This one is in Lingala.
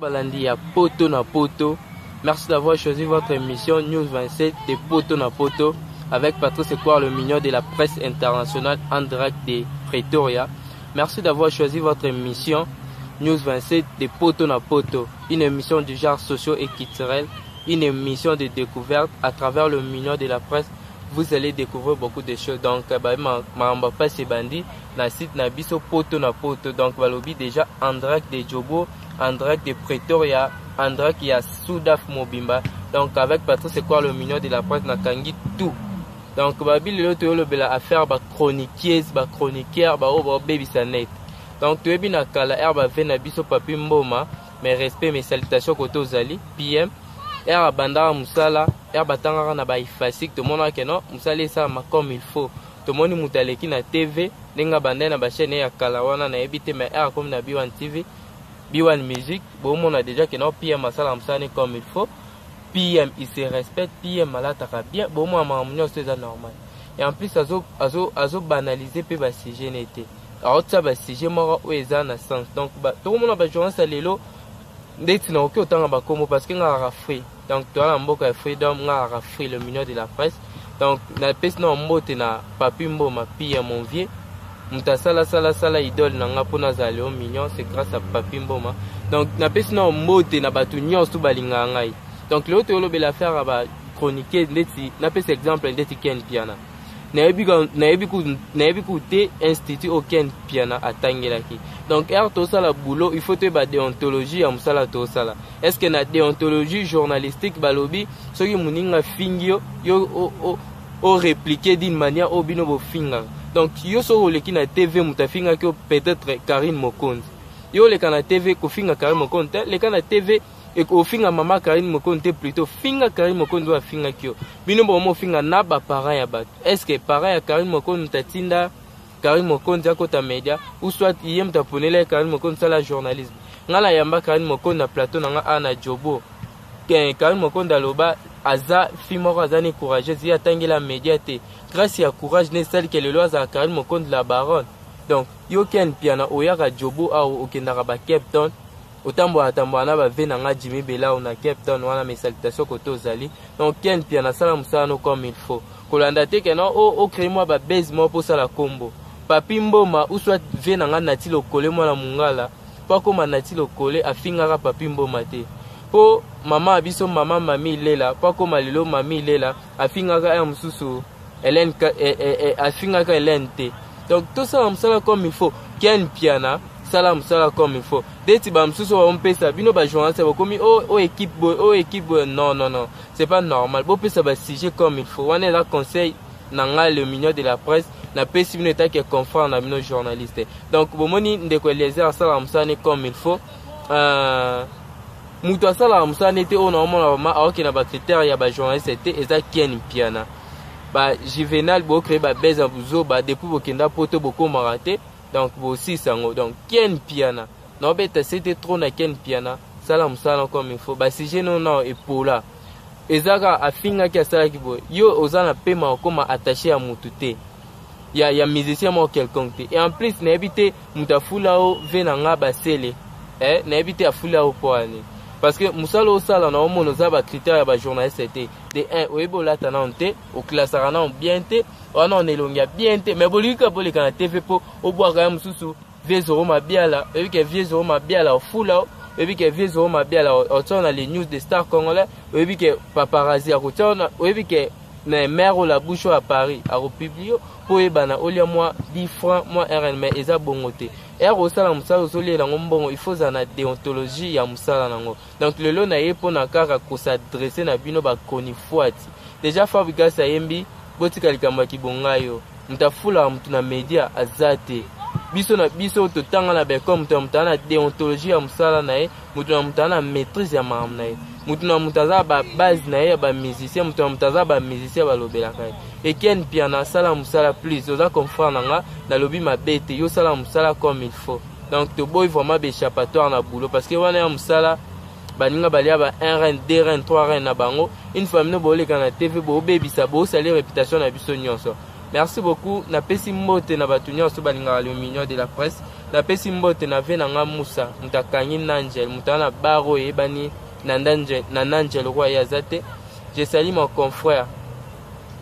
Balandi ya Poto na Poto, merci d'avoir choisi votre émission News 27 de Poto na Poto avec Patrice Ekwar, le mignon de la presse internationale en direct de Pretoria. Merci d'avoir choisi votre émission News 27 de Poto na Poto, une émission du genre socio et culturel, une émission de découverte à travers le mignon de la presse. Vous allez découvrir beaucoup de choses. Donc, bah, makambo pasi ebandi na site na biso Poto na Poto. Donc, balobi déjà en direct de Jobo, en direct de Pretoria, en direct ya Sudaf Mobimba. Donc, avec Patrice Ekwar, le mignon de la presse, nakangi tout. Donc, babi lelo toyolobela affaire ba chroniqueuse, ba chroniqueur, ba oyo babebisa net. Donc, toyebi na kala air bave na biso Papi Mboma, mes respects, mes salutations kote ozali, PM. Air abandaka mosala, air batangaka na ba ifasik, tomonaka ke non, mosala esalama comme il faut. Tomoni moto aleki na TV, ndenge abandaki na ba chaîne ya kala wana nayebi te, mais air akomi na B1 TV, B1 Music, bomona déjà ke non, PM asalaka mosala ne comme il faut. PM il se respecte, PM alataka bien, bomona makambo nyonso eza normal. Et en plus azo azo azo banaliser pe ba sujet ne te. Aotia ba sujet moko oyo eza na sens. Donc ba tokomona ba journaliste ya lelo ndeti na oki otanga ba kombo parce que nga kaka free. Donc toza na mboka ya freedom, nga kaka free, le mignon de la presse. Donc na pesi na mbote na Papi Mboma PM mon vieux. Moto asala sala sala idole na nga mpona azala leo mignon, c'est grâce à Papi Mboma. Donc napesi na mbote na bato nyonso balingaka ngai. Donc lelo toyolobela affaire ya ba chroniqueur ndeti napesa exemple ndeti Ken Piana. Nayebi ku te institut oyo Ken Piana atangelaki. Donc heure tosala boulot, il faut toyeba déontologie ya mosala tosala. Est-ce que na déontologie journalistique balobi soki moninga afingi yo, yo o répliquer d'une manière oyo bino bofingaka? Donc yo soki oleki na TV, moto afingaki yo, peut-être Karine Mokonzi, yo oleka na TV kofinga Karine Mokonzi te. Leka na TV ofinga mama Karine Mokonzi te, plutôt finga Karine Mokonzi oyo afingaki yo. Bino bomo ofinga na baparent ya bato. Est ce que parent ya Karine Mokonzi moto atinda Karine Mokonzi akota média, ou soit ye moto aponela ye Karine Mokonzi sala journalisme? Nga nayamba Karine Mokonzi na plateau na nga a na Jobo. Karine Mokonzi aloba aza fille moko aza ni courageuse, ye atangela média te, grâce ya courage ne esaliki lelo azala Karine Mokonzi la baronne. Donc yo Ken Piana, oyaka Jobo awa, okendaka ba Cape Town, otambolaka tambolaka na bave na nga Jimmy Belau na Cape Town wana, mes salutations kote ozali. Donc Ken Piana, asala mosala no comme il faut, kolanda te ke non, ocrée mwa babase moko mpo osala kombo Papi Mboma, ou soit vie na nga Nati Lokole mwana mongala, mpo akóma Nati Lokole afingaka Papi Mboma te, mpo mama ya biso mama Mami Ilela, mpo akóma lelo Mami Ilela afingaka ya mosusu Hélène, afingaka Hélène te. Donc tosala mosala comme il faut. Ken Piana, sala mosala comme il faut. Ndeti bamosusu baompesa bino bajournaliste bokomi o équipe boye, o équipe boye, non, non, non, c'est pas normal. Bopesa basujet comme il faut. Wana eza conseil na ngai le mignon de la presse napesi bino etaki confrère na bino journaliste. Donc bomoni ndeko Eliezer asalaka mosala ne comme il faut. Moto asalaka mosala nete oyo naomona mama aoke na bacritère ya bajournaliste te, eza Ken Piana. Ba Juvenal bocrée babese ya buzoba depuis bokenda poto, bokomaka te. Donc bosisa yango. Donc Ken Piana, naobeta sete trop na Ken Piana, sala mosala comme il faut. Basujet no nao epola, eza kaka afingaki, asalaki boye. Yo oza na pema okóma attaché ya motu te, ya musicien moko quelconque te. Et en plus nayebi te moto afula o ve na nga basele, nayebi te afula o mpo ani, parce que mosala osala na omona oza bacritère ya bajournaliste te. De 1, oyebi olata nano te, oklasaka nano bien te, wana ona elongi ya bien te, mais bolingi kaka boleka na TV mpo obwaka ya mosusu. Vie Zoro Mabiala, oyebi ke vie Zoro Mabiala ofula, oyebi ke vie Zoro Mabiala otia na les news de stars congolais, oyebi ke paparazzi akotia, oyebi ke na mare oyo la bouche oyo ya Paris akopublie mpo oyebana, olia mwa 10 francs mwa rn. Mais eza bongo te. Ere osala mosala, ozoliela yango mbongo, il faut ozala na déontologie ya mosala nango. Donc lelo na ye mpona kaka kos'adresser na bino bachronifuati. Déjà Fabrigas ayembi botika likambo ya kibonga. Yo moto afulaka motu na média aza te. Biso na biso totanga na beko, moto na moto aza na déontologie ya mosala na ye, moto na moto aza na maîtrise ya makambo na ye, moto na moto aza babase na ye ya bamusicien, moto na moto aza bamusicien balobelaka ye. Eken Piana, asala mosala plus, oza confrère na nga, nalobi mabe te. Yo osala mosala comme il faut. Donc toboyi vraiment baéchappatoire na boulot, parce que wana ya mosala baninga balia ba 1 rand, 2 rand, 3 rand na bango. Une fois bino boleka na TV, bobebisa, bosali réputation na biso nyonso. Merci beaucoup. Napesi mbote na bato nyonso balingaka le mignon de la presse. Napesi mbote na ve na nga Musa, moto akangi Nangel, moto aza na bar oyo eyebani na Nangel roi ye aza te. Je salue mon confrère.